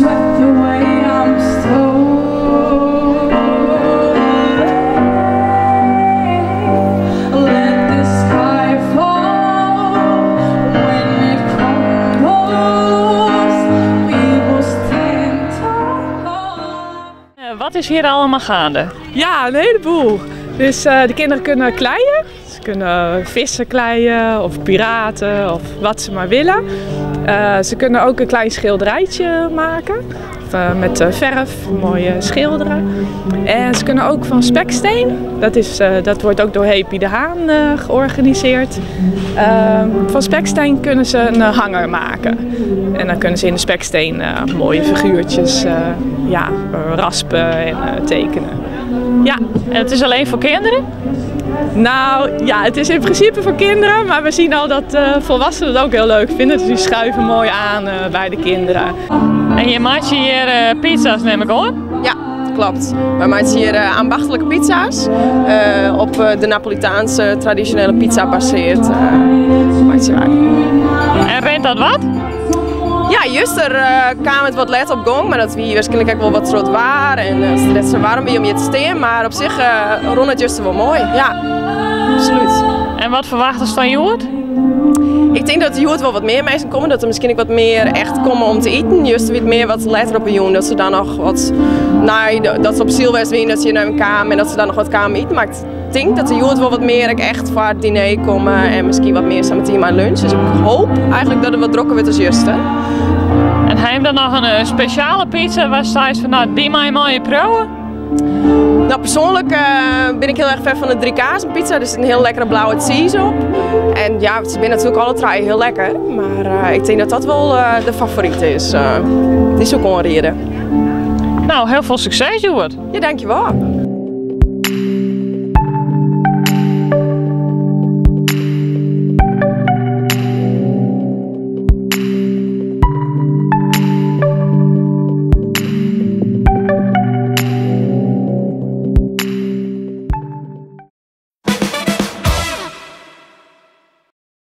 Swept away, I'm stolen. Let the sky fall when it crumbles. We will stand tall. Wat is hier allemaal gaande? Ja, een heleboel. Dus de kinderen kunnen kleien. Ze kunnen vissen kleien of piraten of wat ze maar willen. Ze kunnen ook een klein schilderijtje maken. Of met verf, mooi schilderen. En ze kunnen ook van speksteen. Dat wordt ook door Happy de Haan georganiseerd. Van speksteen kunnen ze een hanger maken. En dan kunnen ze in de speksteen mooie figuurtjes raspen en tekenen. Ja. En het is alleen voor kinderen? Het is in principe voor kinderen, maar we zien al dat volwassenen het ook heel leuk vinden. Dus die schuiven mooi aan bij de kinderen. En je maakt hier pizza's, neem ik aan? Ja, klopt. Wij maken hier ambachtelijke pizza's. Op de Napolitaanse traditionele pizza baseerd. Maakt wij. En rent dat wat? Ja, juist er kwam het wat let op gong, maar dat wie waarschijnlijk ook wel wat soort waar en het is net zo warm wie om je te steen, maar op zich rond het juist wel mooi. Ja, absoluut. En wat verwachten ze van Joert? Ik denk dat Joert wel wat meer mensen komen, dat er misschien ook wat meer echt komen om te eten. Juist wat meer wat letter op een joen, dat ze dan nog wat, nou, dat ze op Sielwest winnen, dat ze naar een kamer en dat ze dan nog wat kamer eten. Maar ik denk dat de Joert wel wat meer echt voor het diner komen en misschien wat meer samen met lunch. Dus ik hoop eigenlijk dat het wat drukker wordt als juist. Hè. En hij heeft dan nog een speciale pizza waar ze van, nou, die mag je mooie proeven? Persoonlijk ben ik heel erg fan van de 3 kazen pizza. Er zit een heel lekkere blauwe cheese op. En ze zijn natuurlijk alle drie heel lekker. Maar ik denk dat dat wel de favoriet is. Die is ook onreden. Heel veel succes, Joert. Ja, dankjewel.